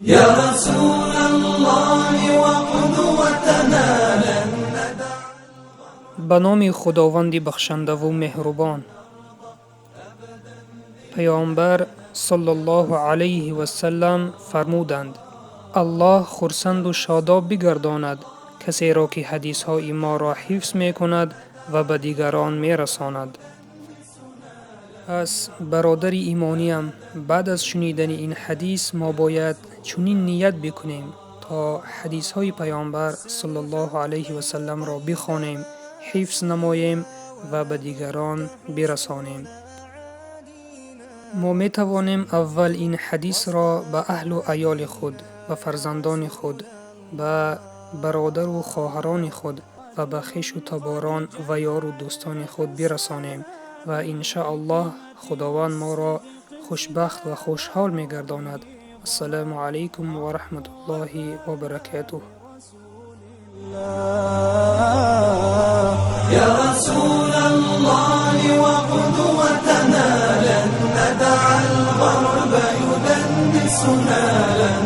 يا رسول الله وقدوتنا لن ندع. Ба номи Худованди бахшандаву меҳрубон. Паёмбар саллаллоҳу алайҳи васаллам фармуданд: Аллоҳ хурсанду шодоб бигардонад касеро, ки ҳадисҳои моро ҳифз мекунад ва ба дигарон мерасонад. Пас, бародари имониям, баъд аз шунидани ин ҳадис мо бояд чунин ният бикунем, то ҳадисҳои паёмбар саллаллоҳу алайҳи васалламро бихонем, ҳифз намоем ва ба дигарон бирасонем. Мо метавонем аввал ин ҳадисро ба аҳлу аёли худ, ба фарзандони худ, ба бародару хоҳарони худ ва ба хешу таборон ва ёру дӯстони худ бирасонем ва иншааллоҳ Худованд моро хушбахт ва хушҳол мегардонад. Ассалому алайкум ва раҳматуллоҳи ва баракатуҳ. يا رسول الله وقدوتنا لن ندع الغرب يدنسنا لن